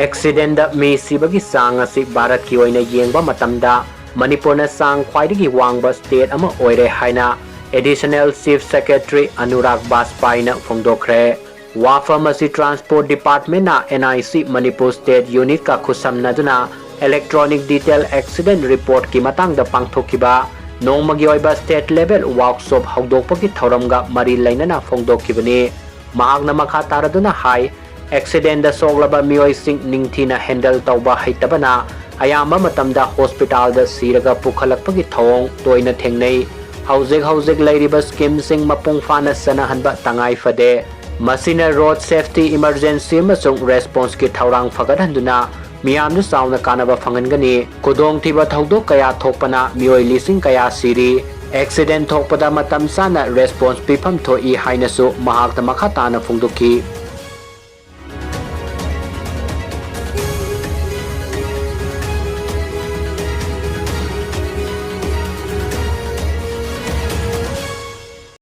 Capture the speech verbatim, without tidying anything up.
ꯑꯦꯛꯁꯤꯗꯦꯟꯗ ꯃꯤ ꯁꯤꯕꯒꯤ ꯆꯥꯡ ꯑꯁꯤ ꯚꯥꯔꯠꯀꯤ ꯑꯣꯏꯅ ꯌꯦꯡꯕ ꯃꯇꯝꯗ ꯃꯅꯤꯄꯨꯔꯅ ꯆꯥꯡ ꯈ꯭ꯋꯥꯏꯗꯒꯤ ꯋꯥꯡꯕ ꯁ꯭ꯇꯦꯠ ꯑꯃ ꯑꯣꯏꯔꯦ ꯍꯥꯏꯅ ꯑꯦꯗꯤꯁꯅꯦꯜ ꯆꯤꯐ ꯁꯦꯀ꯭ꯔꯦꯇꯔꯤ ꯑꯅꯨꯔꯥꯒ ꯕꯥꯖꯄꯥꯏꯅ ꯐꯣꯡꯗꯣꯛꯈ꯭ꯔꯦ꯫ ꯋꯥꯐꯝ ꯑꯁꯤ ꯇ꯭ꯔꯥꯟꯁꯄꯣꯔꯠ ꯗꯤꯄꯥꯔꯠꯃꯦꯟꯅ N I C Manipur state ꯌꯨꯅꯤꯠꯀ ꯈꯨꯠꯁꯝꯅꯗꯨꯅ ꯏꯂꯦꯛꯇ꯭ꯔꯣꯅꯤꯛ ꯗꯤꯇꯦꯜ ꯑꯦꯛꯁꯤꯗꯦꯟ ꯔꯤꯄꯣꯔꯠꯀꯤ ꯃꯇꯥꯡꯗ ꯄꯥꯡꯊꯣꯛꯈꯤꯕ ꯅꯣꯡꯃꯒꯤ ꯑꯣꯏꯕ ꯁ꯭ꯇꯦꯠ ꯂꯦꯚꯦꯜ ꯋꯥꯔꯛꯁꯣꯞ ꯍꯧꯗꯣꯛꯄꯒꯤ ꯊꯧꯔꯝꯒ ꯃꯔꯤ ꯂꯩꯅꯅ ꯐꯣꯡꯗꯣꯛꯈꯤꯕꯅꯤ꯫ ꯃꯍꯥꯛꯅ ꯃꯈꯥ ꯇꯥꯔꯗꯨꯅ ꯍꯥꯏ, ꯑꯦꯛꯁꯤꯗꯦꯟꯗ ꯁꯣꯛꯂꯕ ꯃꯤꯑꯣꯏꯁꯤꯡ ꯅꯤꯡꯊꯤꯅ ꯍꯦꯟꯗꯜ ꯇꯧꯕ ꯍꯩꯇꯕꯅ ꯑꯌꯥꯝꯕ ꯃꯇꯝꯗ ꯍꯣꯁꯄꯤꯇꯥꯜꯗ ꯁꯤꯔꯒ ꯄꯨꯈꯠꯂꯛꯄꯒꯤ ꯊꯧꯑꯣꯡ ꯇꯣꯏꯅ ꯊꯦꯡꯅꯩ꯫ ꯍꯧꯖꯤꯛ ꯍꯧꯖꯤꯛ ꯂꯩꯔꯤꯕ ꯁ꯭ꯀꯤꯝꯁꯤꯡ ꯃꯄꯨꯡ ꯐꯥꯅ ꯆꯠꯅꯍꯟꯕ ꯇꯉꯥꯏ ꯐꯗꯦ꯫ ꯃꯁꯤꯅ ꯔꯣꯗ ꯁꯦꯐꯇꯤ, ꯏꯃꯔꯖꯦꯟꯁꯤ ꯑꯃꯁꯨꯡ ꯔꯦꯁꯄꯣꯟꯁꯀꯤ ꯊꯧꯔꯥꯡ ꯐꯒꯠꯍꯟꯗꯨꯅ ꯃꯤꯌꯥꯝꯗ ꯆꯥꯎꯅ ꯀꯥꯟꯅꯕ ꯐꯪꯍꯟꯒꯅꯤ꯫ ꯈꯨꯗꯣꯡꯊꯤꯕ ꯊꯧꯗꯣꯛ ꯀꯌꯥ ꯊꯣꯛꯄꯅ ꯃꯤꯑꯣꯏ ꯂꯤꯁꯤꯡ ꯀꯌꯥ ꯁꯤꯔꯤ꯫ ꯑꯦꯛꯁꯤꯗꯦꯟ ꯊꯣꯛꯄꯗ ꯃꯇꯝ ꯆꯥꯅ ꯔꯦꯁꯄꯣꯟꯁ ꯄꯤꯐꯝ ꯊꯣꯛꯏ ꯍꯥꯏꯅꯁꯨ ꯃꯍꯥꯛꯅ ꯃꯈꯥ ꯇꯥꯅ ꯐꯣꯡꯗꯣꯛꯈꯤ꯫